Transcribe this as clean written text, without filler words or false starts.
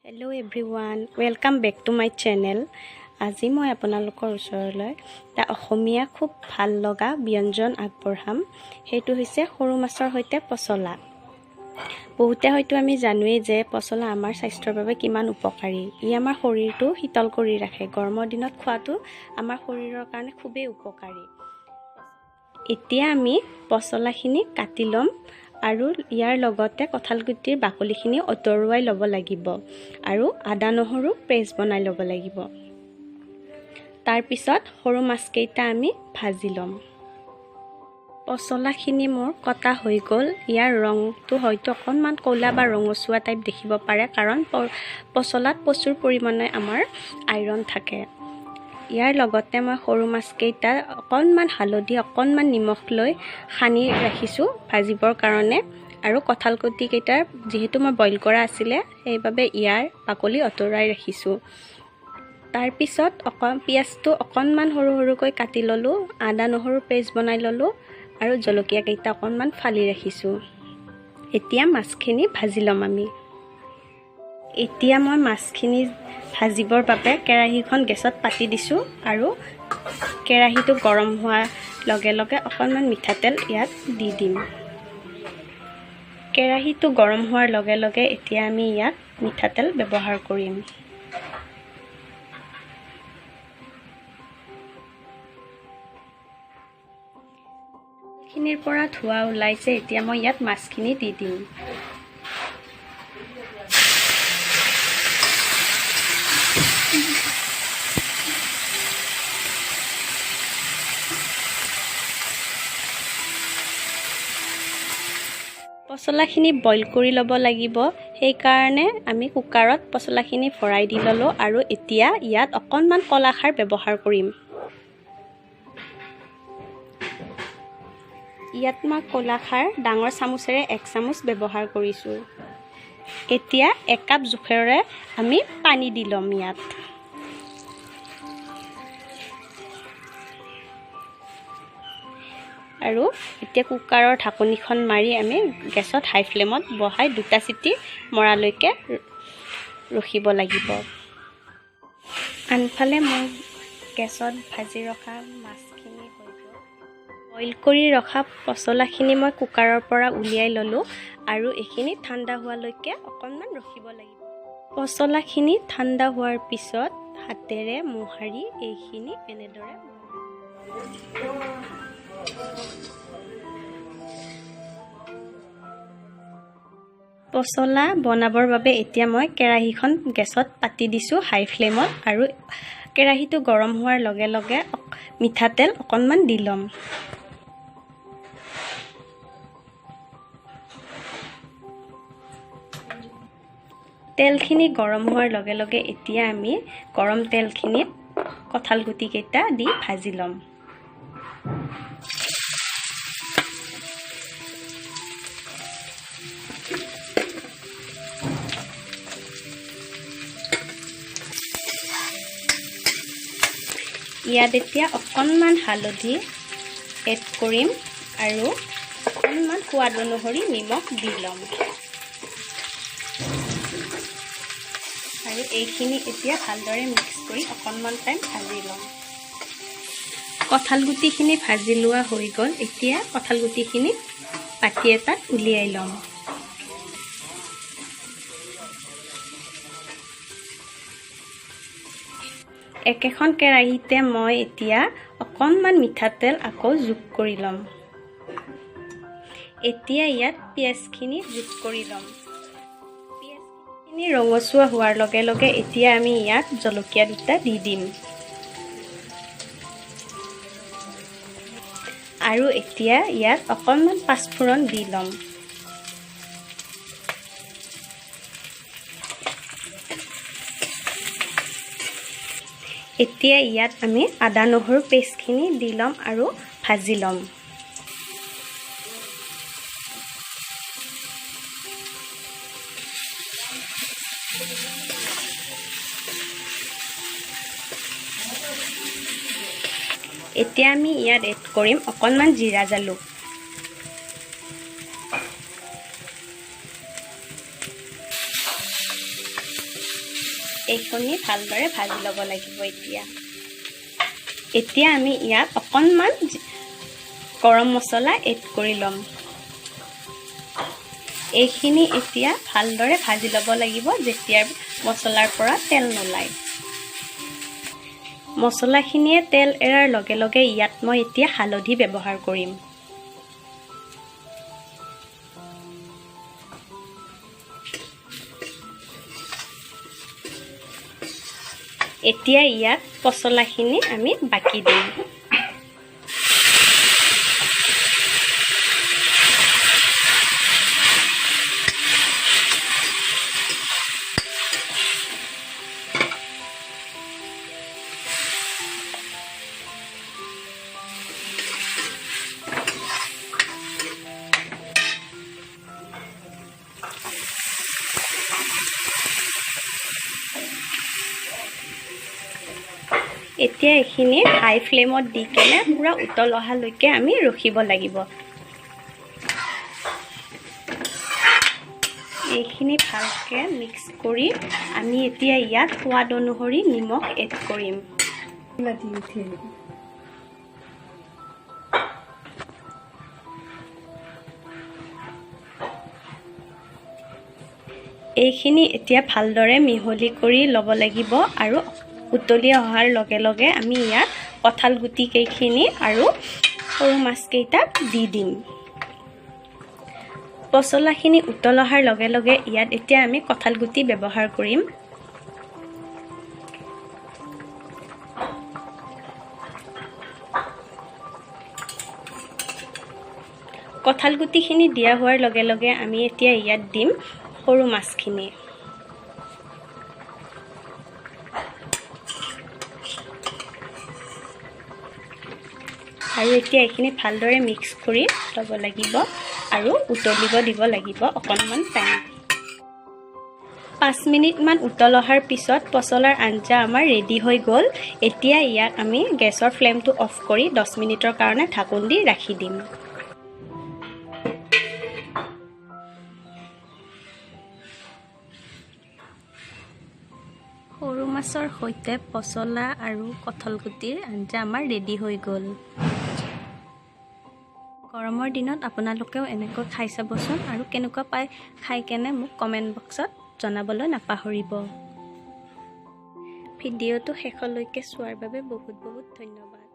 Hello everyone, welcome back to my channel. আজি মই আপোনালোকৰ ওচৰলৈ এটা অসমীয়া খুব ভাল লগা ব্যঞ্জন আগবঢ়াম। সেইটো হৈছে সৰু মাছৰ সৈতে পচলা। বহুতে হয়তো আমি জানোৱেই যে পচলা আমাৰ স্বাস্থ্যৰ বাবে কিমান উপকাৰী। ই আমাৰ শৰীৰটো শীতল কৰি ৰাখে। গৰমৰ দিনত খোৱাটো আমাৰ শৰীৰৰ কাৰণে খুবেই উপকাৰী। এতিয়া আমি পচলাখিনি কাটি ল'ম আৰু ইয়াৰ লগতে কঁঠালগুটিৰ বাকলিখিনি আঁতৰোৱাই ল'ব লাগিব আৰু আদা নহৰু পেষ্ট বনাই ল'ব লাগিব। তাৰপিছত সৰু মাছকেইটা আমি ভাজি ল'ম। পচলাখিনি মোৰ কটা হৈ গ'ল। ইয়াৰ ৰংটো হয়তো অকণমান ক'লা বা ৰঙচুৱা টাইপ দেখিব পাৰে, কাৰণ পচলাত প্ৰচুৰ পৰিমাণে আমাৰ আইৰণ থাকে। ইয়াৰ লগতে মই সৰু মাছকেইটা অকণমান হালধি, অকণমান নিমখ লৈ সানি ৰাখিছোঁ ভাজিবৰ কাৰণে। আৰু কঁঠালগুটিকেইটাৰ যিহেতু মই বইল কৰা আছিলে, সেইবাবে ইয়াৰ বাকলি আঁতৰাই ৰাখিছোঁ। তাৰপিছত পিঁয়াজটো অকণমান সৰু সৰুকৈ কাটি ল'লোঁ, আদা নহৰু পেষ্ট বনাই ল'লোঁ আৰু জলকীয়াকেইটা অকণমান ফালি ৰাখিছোঁ। এতিয়া মাছখিনি ভাজি ল'ম আমি। এতিয়া মই মাছখিনি ভাজিবৰ বাবে কেৰাহীখন গেছত পাতি দিছোঁ আৰু কেৰাহীটো গৰম হোৱাৰ লগে লগে অকণমান মিঠাতেল ইয়াত দি দিম। কেৰাহীটো গৰম হোৱাৰ লগে লগে এতিয়া আমি ইয়াত মিঠাতেল ব্যৱহাৰ কৰিম। খিনিৰ পৰা ধোঁৱা ওলাইছে। এতিয়া মই ইয়াত মাছখিনি দি দিম। পচলাখিনি বইল কৰি ল'ব লাগিব, সেইকাৰণে আমি কুকাৰত পচলাখিনি ভৰাই দি ল'লোঁ আৰু এতিয়া ইয়াত অকণমান কলাখাৰ ব্যৱহাৰ কৰিম। ইয়াত মই কলাখাৰ ডাঙৰ চামুচেৰে 1 চামুচ ব্যৱহাৰ কৰিছোঁ। এতিয়া 1 কাপ জোখেৰে আমি পানী দি ল'ম ইয়াত। আৰু এতিয়া কুকাৰৰ ঢাকনিখন মাৰি আমি গেছত হাই ফ্লেমত বহাই 2টা চিটি মৰালৈকে ৰখিব লাগিব। আনফালে মই গেছত ভাজি ৰখা মাছখিনি হৈ গ'ল। বইল কৰি ৰখা পচলাখিনি মই কুকাৰৰ পৰা উলিয়াই ল'লোঁ আৰু এইখিনি ঠাণ্ডা হোৱালৈকে অকণমান ৰখিব লাগিব। পচলাখিনি ঠাণ্ডা হোৱাৰ পিছত হাতেৰে মোহাৰি এইখিনি এনেদৰে পচলা বনাবৰ বাবে এতিয়া মই কেৰাহীখন গেছত পাতি দিছোঁ হাই ফ্লেমত আৰু কেৰাহীটো গৰম হোৱাৰ লগে লগে মিঠাতেল অকণমান দি ল'ম। তেলখিনি গৰম হোৱাৰ লগে লগে এতিয়া আমি গৰম তেলখিনিত কঁঠালগুটিকেইটা দি ভাজি ল'ম। ইয়াত এতিয়া অকণমান হালধি এড কৰিম আৰু অকণমান সোৱাদ অনুসৰি নিমখ দি ল'ম। আৰু এইখিনি এতিয়া ভালদৰে মিক্স কৰি অকণমান টাইম ভাজি ল'ম। কঁঠালগুটিখিনি ভাজি লোৱা হৈ গ'ল। এতিয়া কঁঠালগুটিখিনি বাতি এটাত উলিয়াই ল'ম। একেখন কেৰাহীতে মই এতিয়া অকণমান মিঠাতেল আকৌ যোগ কৰি ল'ম। এতিয়া ইয়াত পিঁয়াজখিনি যোগ কৰি ল'ম। পিঁয়াজখিনি ৰঙচুৱা হোৱাৰ লগে লগে এতিয়া আমি ইয়াত জলকীয়া 2টা দি দিম। আৰু এতিয়া ইয়াত অকণমান পাঁচফোৰণ দি ল'ম। এতিয়া ইয়াত আমি আদা নহৰু পেষ্টখিনি দি ল'ম আৰু ভাজি ল'ম। এতিয়া আমি ইয়াত এড কৰিম অকণমান জিৰা জালুক। এইখিনি ভালদৰে ভাজি ল'ব লাগিব। এতিয়া আমি ইয়াত অকণমান গৰম মছলা এড কৰি ল'ম। এইখিনি এতিয়া ভালদৰে ভাজি ল'ব লাগিব, যেতিয়া মছলাৰ পৰা তেল নোলায়। মছলাখিনিয়ে তেল এৰাৰ লগে লগে ইয়াত মই এতিয়া হালধি ব্যৱহাৰ কৰিম। এতিয়া ইয়াত পচলাখিনি আমি বাকি দিম। এতিয়া এইখিনি হাই ফ্লেমত দি কেনে পুৰা উতল অহালৈকে আমি ৰখিব লাগিব। এইখিনি ভালকৈ মিক্স কৰি আমি এতিয়া ইয়াত সোৱাদ অনুসৰি নিমখ এড কৰিম। এইখিনি এতিয়া ভালদৰে মিহলি কৰি ল'ব লাগিব আৰু উতলি অহাৰ লগে লগে আমি ইয়াত কঁঠাল গুটি কেইখিনি আৰু সৰু মাছকেইটা দি দিম। পচলাখিনি উতল অহাৰ লগে লগে ইয়াত এতিয়া আমি কঁঠাল গুটি ব্যৱহাৰ কৰিম। কঁঠাল গুটিখিনি দিয়া হোৱাৰ লগে লগে আমি এতিয়া ইয়াত দিম সৰু মাছখিনি। আৰু এতিয়া এইখিনি ভালদৰে মিক্স কৰি ল'ব লাগিব আৰু উতলিব দিব লাগিব অকণমান টাইম। 5 মিনিটমান উতল অহাৰ পিছত পচলাৰ আঞ্জা আমাৰ ৰেডি হৈ গ'ল। এতিয়া ইয়াক আমি গেছৰ ফ্লেমটো অফ কৰি 10 মিনিটৰ কাৰণে ঢাকোন দি ৰাখি দিম। সৰু মাছৰ সৈতে পচলা আৰু কঁঠালগুটিৰ আঞ্জা আমাৰ ৰেডি হৈ গ'ল। গৰমৰ দিনত আপোনালোকেও এনেকৈ খাই চাবচোন আৰু কেনেকুৱা পায় খাই কেনে মোক কমেণ্ট বক্সত জনাবলৈ নাপাহৰিব। ভিডিঅ'টো শেষলৈকে চোৱাৰ বাবে বহুত বহুত ধন্যবাদ।